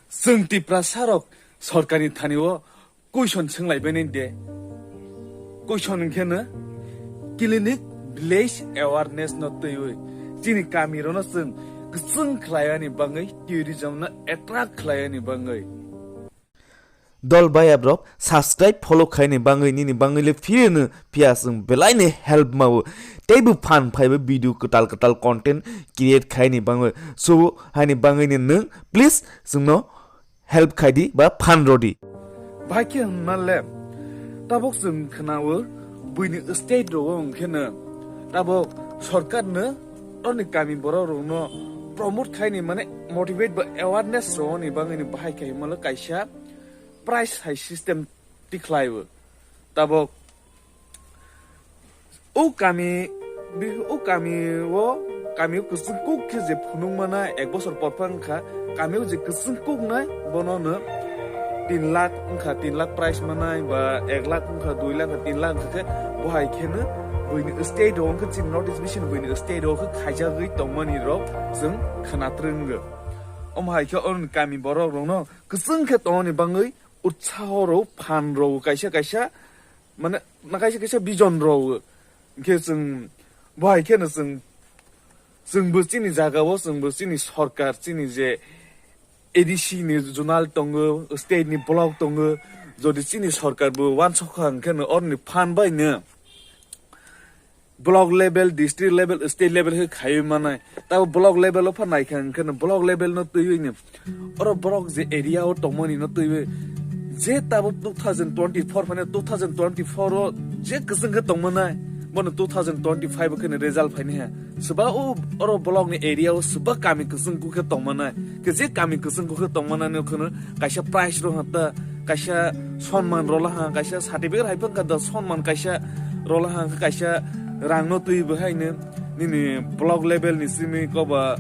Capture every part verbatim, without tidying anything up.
Chwng Tiprasa rok sorkarni thani o question swnglaibainai de. Question hwnkhe no clinic village awareness no twiwi chini kami rokno chwng kwchwng khlaiani bangwi, tourism no attract khlaiani bangwi. Dol bayap rok subscribe follow khaini bangwi nini bangwi le phirino phiya chwng belai ni help mawo. Teibo phan phaibo video kwtal kwtal content create khaini bangwi. So haini bangwi ni nwng please chwngno help khaidi ba phan rodi. Bahai khe hwnma le tabok chwng khwnao buini state rogo hwnkhe no tabok sorkar no oni kami borok rokno promote khaini mane motivate ba awareness rogoni bangwi ni bahai khe hwnma le kaisa price hai system tikhlaibo. Tabok o kami, bi-, o kami o, kami o kwchwng kuk khe je phunuk mana ek bosor por phang kha, kami o je kwchwng kuk nai bono no tin lakh wngkha, tin lakh price manai ba ek lakh wngkha, dui lakh, tin lakh wngkha khe bo hai khe no buini state o wngkha chini North East Mission buini state o khe khaijagwi tongmani rok chwng khwnatrwngwi. Omo hai khe o kami borok rokno kwchwng khe tongmani bangwi utsaho rw, phan rw, kaisa kaisa, mane, na kaisa kaisa vision rw. Hwnkhe chwng, bo hai kheno chwng, chwngbo chini jagao, chwngbo chini sorkar, chini je A D C ni zonal tongo, state ni block tongo, jodi chini sorkar bo wansokha hwnkhe no oroni phan bai no block level, district level, state level khe khaiwi manai. Tabo block level o pha naikha hwnkhe no block level no twiwi ni oro borok je area o tongmani no twiwi je tabo two thousand twenty-four phano two thousand twenty-four o je kwchwng khe tongmanai bono two thousand twenty-five o kheno result phaini ha. Swba o oro block ni area o swba kami kwchwng kuk khe tongmanai. Khe je kami kwchwng kuk khe tongmanai no kheno kaisa prize rw ha ta, kaisa sonman rw la ha, kaisa certificate hai phang kha da sonman kaisa rw la ha, kaisa rang no twi bo hai no nini block level ni simi koba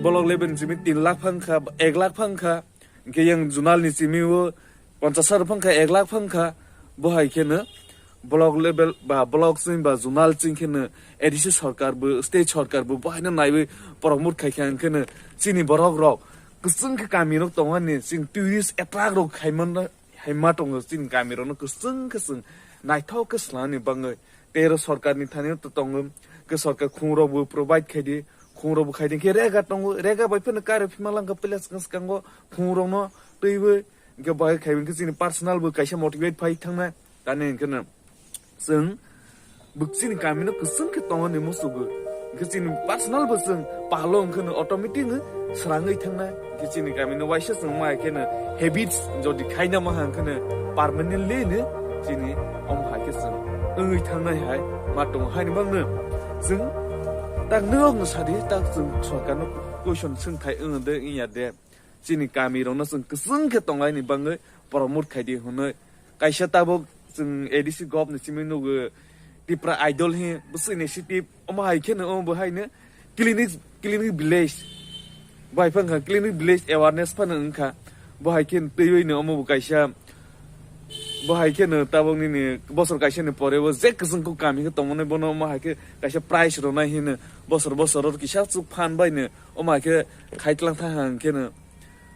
block level ni simi tin lakh phang kha, ek lakh phang kha, hwnkhe yang zonal ni simi o ponchash hajar phang kha, ek lakh phang kha, bo hai kheno block level ba block chwng ba zonal chwng kheno A D C sorkar bo, state sorkar bo, bo haino naiwi promote khai kha, hwnkhe no chini borok rok kwchwng khe kami rok tongmani chwng tourist attract rok khai man hai ma tongo chini kami rok no kwchwng khe chwng naithok khe swlangni bangwi. Tei oro sorkar ni thani to tongo, khe sorkar khung rok bo provide khai di, khung rok bo khai di, khe rega tongo, rega bai phano karo phima lang kha place swkango khung rok no twiwi. Hwnkhe bahai khai hwnkhe chini personal bo kaisa motivate phai thangnai. Tani hwnkhe no chwng bo chini kami no kwchwng khe tongmani musugo. Hwnkhe chini personal bo chwng palo hwnkhe no automatic no srangwi thangnai. Hwnkhe chini kami no waisa chwng ma hai khe no habits jodi khaina ma hang khe no permanently no chini omo hai khe chwng wngwi thangnai hai ma tongo. Haini bangno chwng tak nwng sadi tak chwng sorkar no question swngthai wng de wngya de. Chini kami rokno chwng kwchwng khe tonglaini bangwi promote khai di hwnwi. Kaisa tabuk chwng A D C govt ni simi nugo Tipra Idol hi bwswk initiative omo hai kheno omo bo haino clinic, clinic village bai phang kha, clinic village awareness phano wng kha. Bo hai khe twiwi no omo bo kaisa, bo hai kheno tabuk nini bosor kaisa ni pore bo je kwchwng kuk kami khe tongmani bono omo hai khe kaisa prize rwnai hino bosor bosor oro kisa chuk phan bai no omo hai khe khai tlang thang hang kheno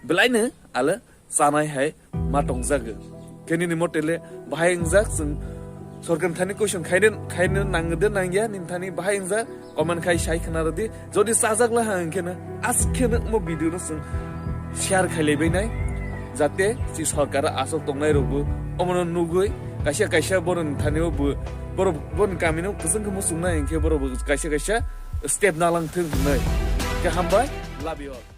belai no ale chanai hai ma tongjago. Khe nini mote le bahai wngjak chwng sorkar ni thani question khaina, khaina nang de nang ya nini thani bahai wngjak comment khai sai khna rw di. Jodi chajak la hang khe no as khe no mo video no chwng share khai lai bai nai jate chi sorkar asok tongnai rok bo omo no nugwi kaisa kaisa borok ni thani o bo borok borok ni kami no kwchwng khe muchung nai hwnkhe borok bo kaisa kaisa step nalang thung hwnwi. Khe hambai, love you all.